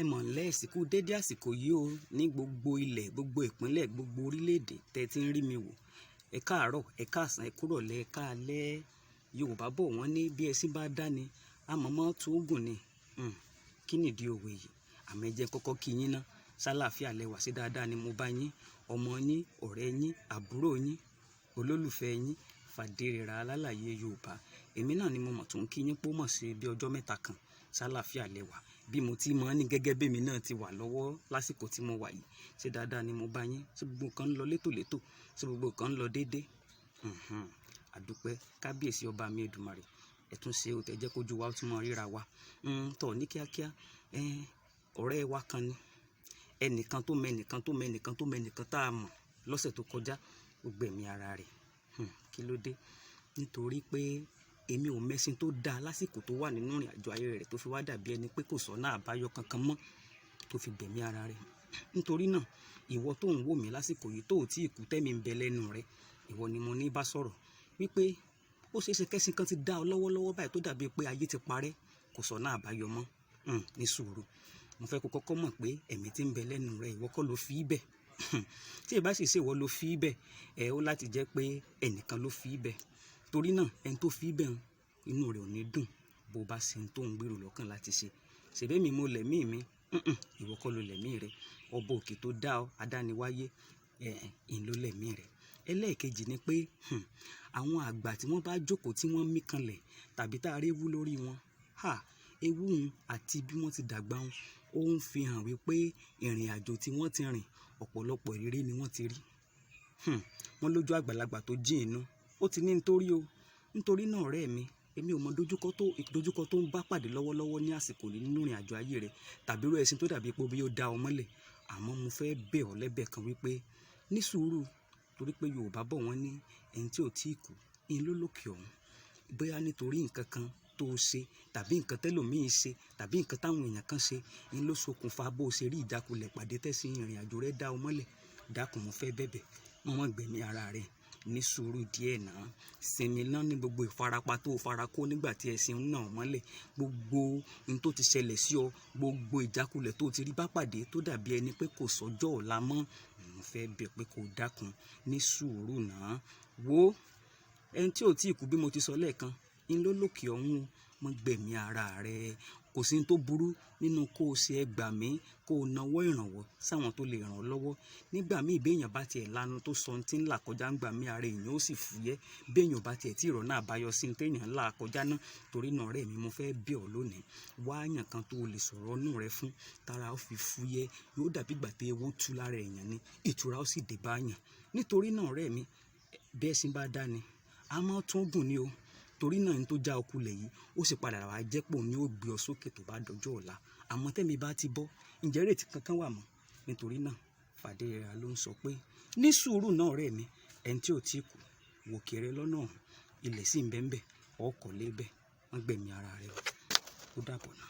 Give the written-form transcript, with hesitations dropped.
Ẹ mọ̀ ńlẹ́ ìsìnkú dédé àsìkò yìí o ní gbogbo ilẹ̀, gbogbo ìpínlẹ̀, gbogbo orílẹ̀-èdè tẹ tí ń rí mi wò. Ẹ káàárọ̀, ẹ káàsán, ẹ kúrọ̀lẹ́, ẹ káalẹ́. Yorùbá bọ̀ wọ́n ní bí ẹṣin bá dáni, a mọ̀ọ́mọ̀ tó gùn ni. Kí nìdí òwe yìí? Àmọ́ ẹ jẹ́ kọ́kọ́ kí yín ná. Ṣáláfíà lẹ wà sí dáadáa ni mo bá yín, ọmọ yín, ọ̀rẹ́ yín, àbúrò yín, olólùfẹ́ yín, Fàdérera alálàyé Yorùbá. Èmi náà ni mo mọ̀ tó ń kí yín pó mọ̀ sí bí ọjọ́ mẹ́ta kan. Ṣáláfíà lẹ wà. Bí mo ti mọ̀ ní gẹ́gẹ́ bí èmi náà ti wà lọ́wọ́ lásìkò tí mo wà yìí. Ṣé dáadáa ni mo bá yín? Ṣé gbogbo nǹkan ń lọ létòlétò? Ṣé gbogbo nǹkan ń lọ déédé? Àdúpẹ́. Kábíyèsí ọba mi Èdùmàrè. Ẹ tún ṣe o, tẹ jẹ́ kójú wa ó tún mọ ríra wa. Tọ̀ ní kíákíá. Ọ̀rẹ́ wa kan ni. Ẹnìkan tó mọ ẹnìkan tó mọ ẹnìkan tó mọ ẹnìkan tá a mọ̀ lọ́sẹ̀ tó kọjá, ó gbẹ̀mí ara rẹ̀. Kí ló dé? Nítorí pé èmi ò mẹṣin tó dá lásìkò tó wà nínú ìrìnàjò ayé rẹ̀ tó fi wá dàbí ẹni pé kò sọ́nà àbáyọ kankan mọ́ tó fi gbẹ̀mí ara rẹ̀. Nítorí náà, ìwọ tó ń wò mí lásìkò yìí tó ò tí ì kú tẹ́mi ń bẹ lẹ́nu rẹ, ìwọ ni mo ní bá sọ̀rọ̀ wípé ó ṣe é ṣe kẹ́ṣin kan ti dá ọ lọ́wọ́lọ́wọ́ báyìí tó dàbí pé ayé ti parẹ́, kò sọ́nà àbáyọ mọ́. Ní sùúrù. Mo fẹ́ kó kọ́kọ́ mọ̀ pé ẹ̀mí tí ń bẹ lẹ́nu rẹ, ìwọ kọ́ ló fi í bẹ̀. Tí ẹ bá sì ṣe ìwọ ló fi í bẹ̀, ẹ ó láti jẹ́ pé ẹnìkan ló fi í bẹ̀. Torí náà, ẹni tó fi í bẹ̀ ń, inú rẹ̀ ò ní dùn bó bá ṣe ohun tó ń gbèrò lọ́kàn láti ṣe. Ṣèbí èmi mo lẹ̀mí mi? Ìwọ kọ́ ló lẹ̀mí rẹ. Ọba òkè tó dá ọ, adániwáyé, ìn ló lẹ̀mí rẹ. Ẹlẹ́ẹ̀kejì ni pé, àwọn àgbà tí wọ́n bá jókòó tí wọ́n mí kanlẹ̀ tàbí tá a rí ewu lórí wọn, ha! Ewu un àti bí wọ́n ti dàgbà un, ó ń fi hàn wípé ìrìnàjò tí wọ́n ti rìn, ọ̀pọ̀lọpọ̀ ìrírí ni wọ́n ti rí. Wọ́n lójú àgbàlagbà tó jìn inú. Ó ti ní nítorí o. Nítorí náà ọ̀rẹ́ mi, èmi ò mọ ìdojúkọ tó ń bá pàdé lọ́wọ́lọ́wọ́ ní àsìkò yìí nínú ìrìnàjò ayé rẹ tàbí irú ẹṣin tó dàbí pé bí ó dá ọ mọ́lẹ̀. Àmọ́ mo fẹ́ bẹ̀ ọ́ lẹ́bẹ̀ kan wípé ní sùúrù, torí pé Yorùbá bọ̀ wọ́n ní ẹni tí ò tí ì kú, ń ló lókè ọ̀hún. Bóyá nítorí nǹkan kan tó ṣe tàbí nǹkan tẹ́lòmíì ṣe tàbí nǹkan táwọn èèyàn kan ṣe, ń ló ṣokùnfà bó ṣe rí ìjákulẹ̀ pàdé tẹ́ṣin ìrìnàjò rẹ dá ọ mọ́lẹ̀. Dákun, mo fẹ́ bẹ̀bẹ̀, mọ́ mọ́ gbẹ̀mí ara rẹ. Ní sùúrù díẹ̀ náà. Sinmi ná ní gbogbo ìfarapa tó fara kó nígbà tí ẹṣin náà mọ́lẹ̀. Gbogbo ohun tó ti ṣẹlẹ̀ sí ọ, gbogbo ìjákulẹ̀ tó ti rí bá pàdé tó dàbí ẹni pé kò sọ́jọ́ ọ̀la mọ́. Mo fẹ́ bẹ̀ pé kó dákun ní sùúrù náà. Wo ẹni tí ò tí ì kú bí mo ti sọ lẹ́ẹ̀kan, ń ló lókè ọ̀hún o. Mọ́ gbẹ̀mí ara rẹ. Kò sí ohun tó burú nínú kó ṣe ẹ gbà mí, kó nawọ́ ìrànwọ́ sáwọn tó lè ràn ọ́ lọ́wọ́. Nígbà míì bí èèyàn bá ti ẹ̀ lanu tó sọ ohun tí ń là kọjá ńgbà mí ara èèyàn ó sì fúyẹ́. Bí èèyàn bá ti ẹ̀ tí ìrọ̀nà àbáyọ sí ohun tí èèyàn ń là kọjá náà. Torí náà ọ̀rẹ́ mi, mo fẹ́ bẹ̀ ọ́ lónìí. Wá èèyàn kan tó lè sọ̀rọ̀ inú rẹ fún, tara ó fi fúyẹ́, yóò dàbí ìgbà tí ewu tú lára èèyàn ni, ìtura ó sì dé bá èèyàn. Nítorí náà ọ̀rẹ́ mi, bí ẹṣin bá dáni, a máa tún gùn ni o. Torí náà ẹni tó já ọ kulẹ̀ yìí, ó sì padà wá jẹ́ pé òun ni ó gbé ọ sókè tó bá dọjọ́ ọ̀la. Àmọ́ tẹ́mi bá ti bọ́, ǹjẹ́ ìrètí kankan wà mọ́? Nítorí náà, Fàdérera ló ń sọ pé ní sùúrù náà ọ̀rẹ́ mi, ẹni tí ò tí ì kú, wò kéré lọ́nà ọ̀hún, ilẹ̀ sì ń bẹ ń bẹ, ọ kọ́lé bẹ̀, má gbẹ̀mí ara rẹ o. Ó dàbọ̀ náà.